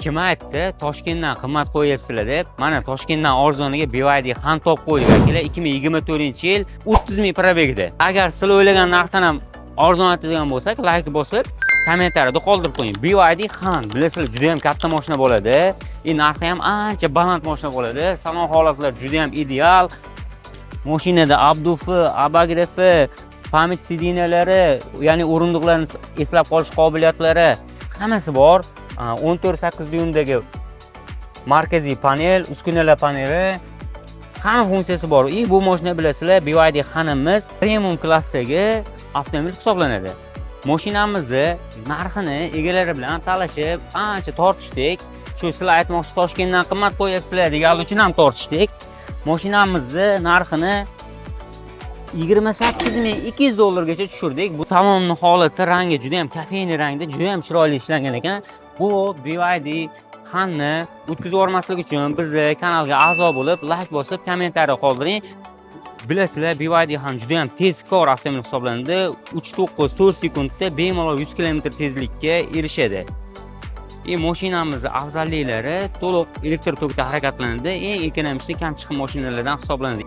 Kim aytdi, Toshkentdan qimmat qo'yyapsizlar deb? Mana, Toshkentdan arzoniga BYD Han topib qo'ydik, akalar. 2024-yil, 30 ming пробег ida. Agar sizlar o'ylagan narxdan ham arzonlatadigan bo'lsak, layk bosib, kommentariyada qoldirib qo'ying. BYD Han, bilasizlar, juda ham katta mashina bo'ladi и narxi ham ancha baland mashina bo'ladi. Salon holatlari juda ham ideal. Mashinada обдув i, обогрев i, память сиденья lari, ya'ni o'rindiqlarni eslab qolish qobiliyatlari, hammasi bor. 14,8 dyuymdagi markaziy panel, uskunalar paneli, hamma funksiyasi bor. И bu mashina, bilasizlar, BYD Hanimiz premium klassdagi avtomobil hisoblanadi. Mashinamizni narxini egalari bilan talashib, ancha tortishdik. Shu sizlar aytmoqchi, Toshkentdan qimmat qo'yyapsizlar deganlar uchun ham tortishdik. Mashinamizni narxini 28 200 dollargacha tushirdik. Bu salonni holati, rangi juda ham кофейный rangda, juda ham chiroyli ishlangan ekan. Bu BYD Hanni o'tkazib yubormaslik uchun bizni kanalga a'zo bo'lib, layk bosib, kommentariy qoldiring. Bilasizlar, BYD Han juda ham tezkor avtomobil hisoblanadi. 3,94 sekundda bemalol 100 km tezlikka erishadi. И mashinamizni afzalliklari, to'liq elektr tokda harakatlanadi, eng экономичный, kam chiqim mashinalardan hisoblanadi.